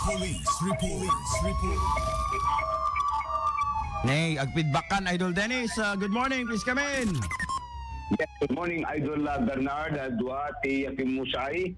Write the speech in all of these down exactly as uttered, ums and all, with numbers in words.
Police report. Police report. Nay, agfeedback kan, Idol Dennis. Uh, good morning, please come in. Yes, good morning, Idol, uh, Bernard. Uh, dua ti, uh, pimusay.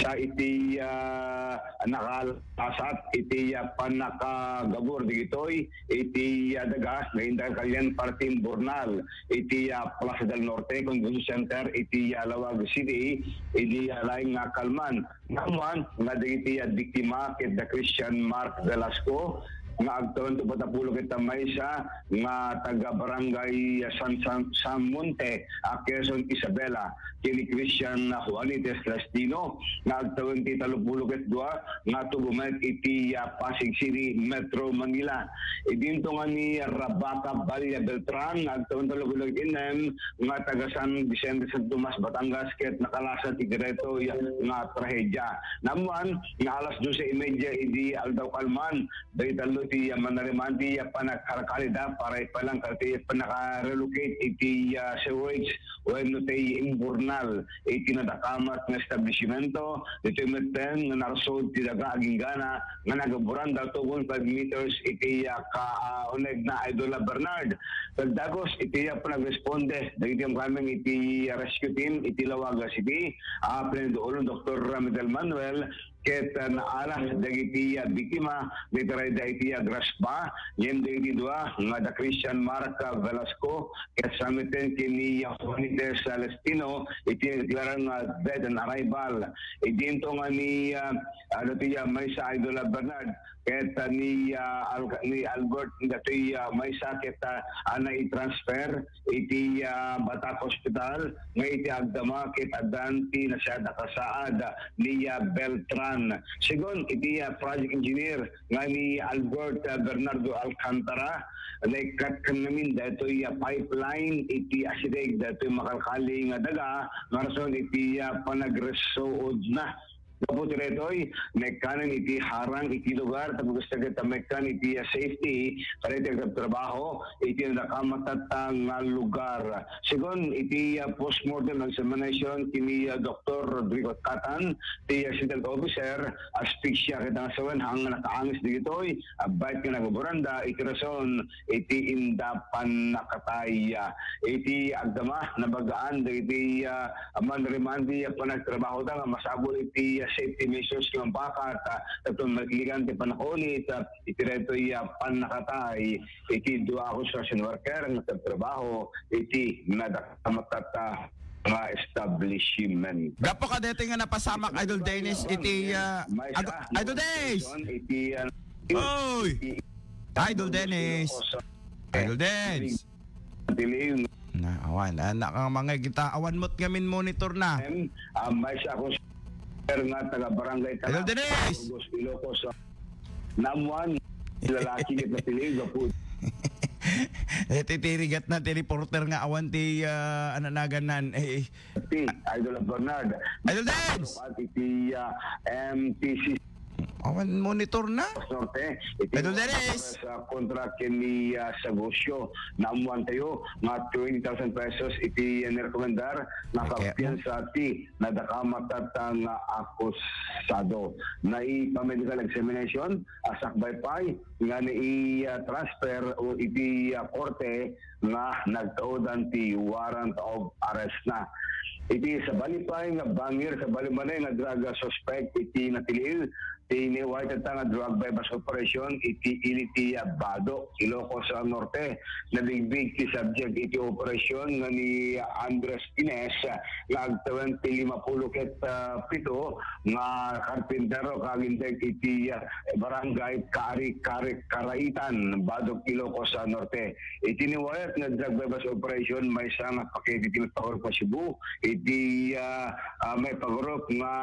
Sa iti, uh, nakalasat iti, uh, pannakagabur digitoy iti, uh, daga nga indagan kalian parting Burnal iti, uh, Plaza del Norte Convention Center iti, uh, Laoag City, iti, uh, laing nga kalman. Naman nga dagiti, ah, biktima ket da Christian Mark Velasco nga agtawen ti uppat a pulo ket maysa nga taga Barangay San, San, San Monte, ah, Quezon, Isabela, ken ni Christian Juanites Lastino nga agtawen ti tallo pulo ket dua nga tubo met iti, ah, Pasig City, Metro Manila. Idinto nga ni Rebecca Balla Beltran nga agtawen tallo pulo ket innem nga taga San Vicente, San Tomas, Batangas, ket nakalasat iti daytoy nga trahedya. Naammuan nga alas dose y media idi aldaw kalman, daytallo ti, ah, manariman ti, ah, panagkarkarida para ipalang iti pannaka-relocate iti, ah, sewage wenno ti imburnal iti nadakamat nga establishmento. Ditoy metten nga narusod ti daga agingga na nga nagaburanda two point five meters iti, ah, ka, ah, uneg na, Idol Bernard. Pagdagos iti, ah, panagresponde dagiti umkameng iti, ah, rescue team iti Laoag City, ah, Plenido Ulo, Doktor Ramidel Manuel, ket, ah, naalas dagiti, ah, biktima, naitarayda iti, ah, grasp ba, ngem dagiti dua nga da Christian Mark, ah, Velasco, ket sa metten ken ni, ah, Juanites Celestino, iti nadeklara nga dead on arrival. Idinto nga ni, ah, ano ti, ah, maysa, Idol Bernard, ket, ah, ni, ah, Al-, ni Albert, datoy, ah, maysa ket, ah, ah, nai-transfer iti, ah, Batak Hospital, nga iti agdama ket addan ti nasiada kasaad ni, ah, Beltran. Segun iti, ah, project engineer nga ni Albert, ah, Bernardo Alcantara, naikkat ken ngamin daytoy, ah, pipeline iti asideg daytoy makalkali nga daga, nga rason iti, ah, panagresuod na. Gapu ti daytoy, naikkanen iti harang iti lugar, tapno kasta ket maikkan iti, ah, safety, kadagiti agtrabaho iti nadakamat nga lugar. Segun iti, ah, postmortem examination ken ni, ah, Doktor Rodrigo Tatan, ti, ah, accident officer, asphyxia ket nangsawen nga nakaangis dagitoy, abait nga nagaburanda iti rason iti inda pannakatay. Iti agdama, nabagaan dagiti, ah, manariman ti, ah, panagtrabahoda nga masapul iti, ah, safety measures nga bakat, ah, tapno maiklikan ti pannakaunit, ah, iti daytoy, ah, pannakatay iti dua a construction worker nga nagtrabaho iti nadakamat nga establishment. Gapu kadaytoy nga napasamak, Idol Dennis, iti, ah, Idol Dennis. Iti, ah, Oy! Idol Dennis. Idol Dennis. Dilim. Na, awan. Ah, nakangmangay kita. Awan mo't ngamin monitor na. Em, ah, maysa akong sir nga taga Barangay Idol Tanap, Dennis! Burgos, Ilocos, ah, Naammuan, lalaki ket napili, gapu. Eh, titirigat na ti reporter nga awan ti, ah, ananagan nan. Eh, eh. Ti, Idol Bernard. Idol Dennis! At iti, ah, M T C Awan monitor na. Norte, iti Idol Dennis. Sa kontra ken ni, ah, Sagusyo, naammuan tayo nga twenty thousand pesos iti, ah, nirekomendar nga pagpiyansa ti nadakamat nga akusado. Naipa-medical examination, ah, sakbay pay nga nai-, ah, transfer o iti, ah, korte nga nagtaudan ti warrant of arrest na. Iti sabali pay nga bangir, sabali manen nga drug suspect iti natiliw, ti iniway tatta nga drug buy-bust operation iti ili ti, ah, Badoc, Ilocos, ah, Norte. Nabigbig ti subject iti operasyon nga ni Andres Ines nga agtawen ti lima pulo ket, ah, pito nga karpintero nga aginteg iti, ah, barangay Kari-, Kari-, Karaitan, Badoc, Ilocos, ah, Norte. Iti iniwayat nga drug buy-bust operation, maysa nga paketi ti maipagarop nga Cebu, iti, ah, ah, maipagarop nga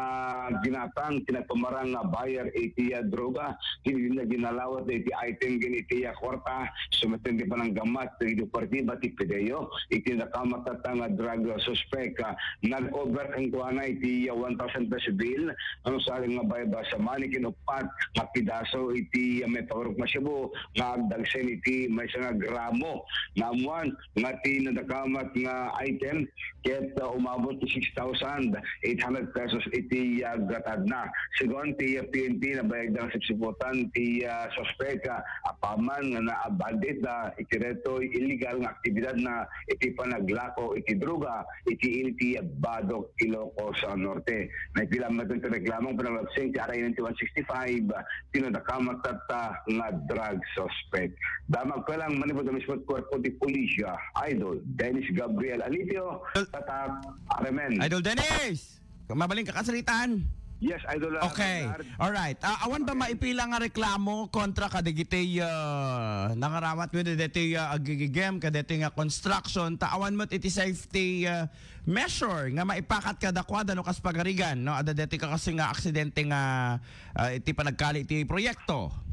ginatang ti nagpamarang nga buyer iti, ah, droga. Iti ginalawat iti item ken iti, ah, kwarta, sumetten ti pananggammat iti operatiba ti PDEA iti nadakamat nga drug, ah, suspect. Ah, nag-over kenkuana iti, ah, one thousand peso bill, ano sa nga buy-bust money ken uppat nga pedaso iti, ah, maipagarop nga Cebu nga agdagsen iti maysa nga gramo. Naammuan nga ti nadakamat nga item ket, ah, umabot ti six thousand eight hundred pesos iti, ah, gatadna. Segun ti, ah, Iti nabayag da nga sipsiputan ti, ah, suspek, ah, apaman nga naabandit da iti daytoy illegal nga aktibidad na iti panaglako iti droga iti init ti Badoc, Ilocos Norte. Naipila met ti reklamong panaglagsing ti R A ninety-one sixty-five, ti nadakamat tatta nga drug suspect. Damag pa lang manipod a mismo kuerpo ti pulisya, Idol Dennis Gabriel Alipio, Tatak, Aremen. Idol Dennis! Mabalin ka kasalitan? Yes, Idol, uh, Okay. Bernard. Alright. Ah, awan ba Okay. maipila nga reklamo kontra kadagiti, ah, nangarawat with deti, ah, agigigem, kadeti nga construction, ta awan met iti safety, ah, measure nga maipakat kadakuada no kas pagarigan, no? Adda deti ka kasi nga aksidente nga, ah, iti panagkali iti proyekto.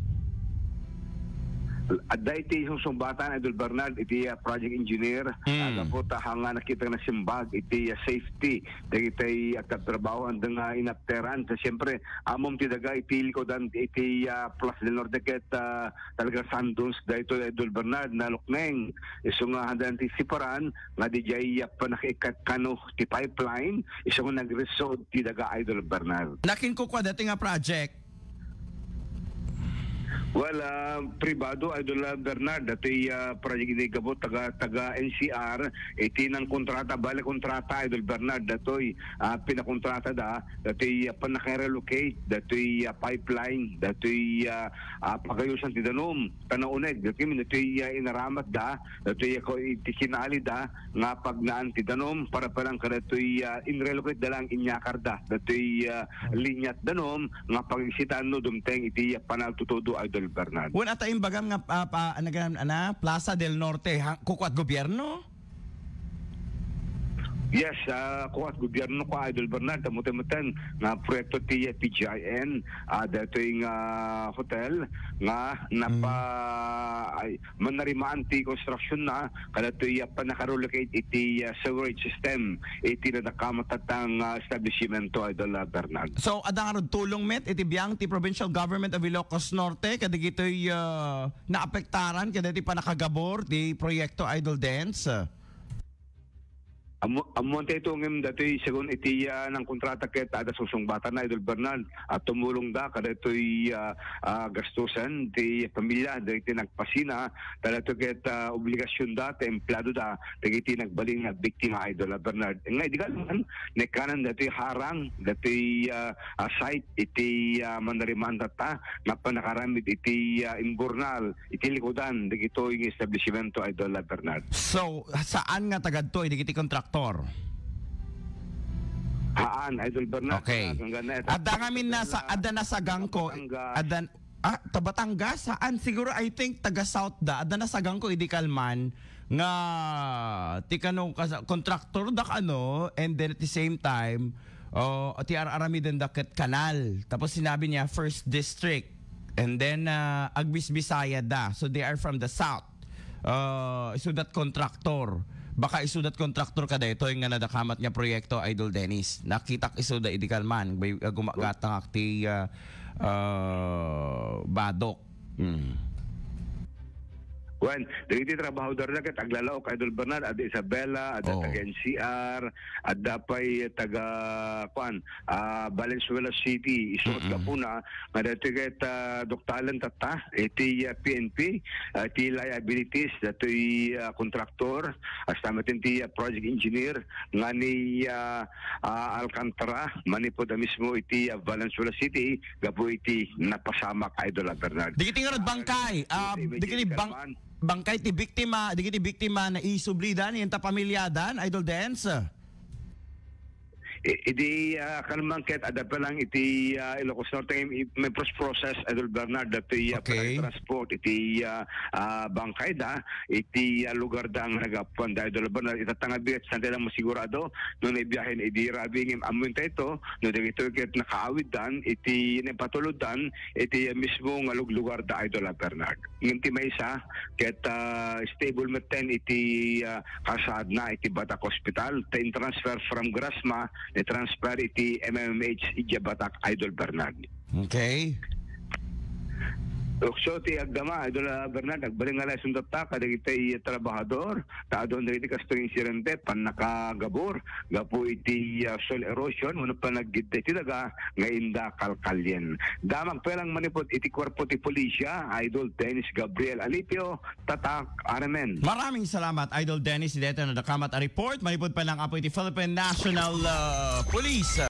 Adda iti sungsungbatan, Idol Bernard, iti, ah, project engineer, Mm. ah, gapu ta nga nakita nga nasimbag iti, ah, safety dagiti agtatrabaho anda nga inapteran. Ta siyempre, ammom ti daga iti likudan iti, ah, Plaza del Norte ket, ah, talaga sandals daytoy, Idol Bernard, nalukneng. Isu nga anda antisiparan nga dijay, ah, panakikatkano ti pipeline, isu nga nagresult ti daga, Idol Bernard. Nakinkukua dati nga project. Well, ah, pribado, Idol, ah, Bernard, datoy, ah, project iti gapu taga, taga N C R, iti nangkontrata, bale kontrata, Idol Bernard, datoy, ah, pinakontrata da, datoy, ah, panaka-relocate, datoy, ah, pipeline, datoy, ah, ah, pagayusan ti danum, ta nauneg, datoy, datoy, ah, inaramat da, datoy, ah, ko-, iti kinali da, nga pagnaan ti danum, para pa lang kadatoy, ah, inrelocate da lang, inyakar da, datoy, ah, linyat danum, nga pagsitan no dumteng iti panagtutudo, Idol Bernard. Wen, ata imbagam nga, ah, pa, ano, ana, Plaza del Norte, ha, kukuat gobyerno? Yes, ah, kukuat gobyerno ka, Idol Bernard, ta mutemutan nga proyekto ti P G I N, ah, datoy nga hotel nga napa-, Mm. ay, manarimaan ti construction na, kadatoy, ah, panaka-relocate iti, ah, sewerage system iti nadakamat tatta nga establishmento, Idol, ah, Bernard. So, adda ngarud tulong met iti biang ti Provincial Government of Ilocos Norte kadagitoy, ah, naapektaran kadagiti panakagabur ti proyekto, Idol Dens? Ammo, ammo ti ito ngem datoy segun iti, ah, nangkontrata ket adda sungsungbatan na, Idol Bernard, a tumulong da kadatoy, ah, ah, gastusan ti pamilya dagiti nagpasina, ta datoy ket, ah, obligasion da, ta empleyado da dagiti nagbalin nga biktima, Idol, ah, Bernard. Nga idi kalman, nekanan datoy harang, datoy, ah, ah, site iti, ah, manarimaan tatta nga panakaramid iti, ah, imburnal iti likudan dagitoy nga establishmento, Idol, ah, Bernard. So, saan nga tagadtoy dagiti kontraktor? Haan, Idol Bernard. Okay. Hanggang na, Adda ngamin nasa, adda nasagangko, Batangas. Adda, ah, ta Batangas? Saan? Siguro, I think, taga South da. Adda nasagangko idi kalman nga ti kano kas-, kontraktor da kano, and then at the same time, oh, ti ar-aramiden da ket kanal. Tapos sinabi niya, First District. And then, ah, Agbisbisaya da. So, they are from the South. Ah, isudat kontraktor. Baka isudat kontraktor ka daytoy nga nadakamat nga proyekto, Idol Dennis. Nakitak isuda idi kalman, bay, ah, gumagatangak ti, ah, ah, Badoc. Hmm. Wen, dagiti trabahador na ket aglalaok, Idol Bernard, adda Isabela, adda Oh. taga N C R, adda pay taga, kuan, ah, Valenzuela City. Isuot Mm-mm. gapuna nga daytoy ket, ah, duktalen tatta iti, ah, P N P, ah, ti liabilities datoy, ah, kontraktor, hasta met ti, ah, project engineer nga ni, ah, ah, Alcantara, manipud a mismo iti, ah, Valenzuela City, gapu iti napasamak, Idol, ah, Bernard. Dagiti ngarud bangkay, ah, Iti dagiti bang-, kalman. bangkay ti biktima, dagiti biktima naisubli da, ita pamilya da, Idol Dens? I-, idi, ah, kalman ket adda pa lang iti, ah, Ilocos Norte, i-, may pros-, process, Idol Bernard, datoy, ah, Okay. panagtransport iti, ah, ah, bangkay da, iti, ah, lugar da nga nagapuan da, Idol Bernard. Ita nga bigat, saan tayo lang masigurado, no naibiyahen idi rabi, ngem ammo tayo ito, no dagitoy ket nakaawid dan, iti naipatulod dan, iti, ah, mismo nga luglugar da, Idol, ah, Bernard. Ngem ti maysa, ket, ah, stable metten iti, ah, kasaadna iti Batak Hospital, ta in-transfer from Grasma, ni-transfer iti M M H iti Batak, Idol Bernard. Okay. Tukso ti agdama, Idol, ah, Bernard, agbalin nga layson tatta kadagiti trabahador, ta adun dagiti kastoy insidente, pannakagabur, gapu iti, ah, soil erosion, wenno panaggidda iti daga nga inda kalkalien. Damag pay lang manipud iti kuerpo ti pulisya, Idol Dennis Gabriel Alipio, Tatak, Armen. Maraming salamat, Idol Dennis, dito na dakamat a report. Manipud pa lang apo iti Philippine National, ah, Police.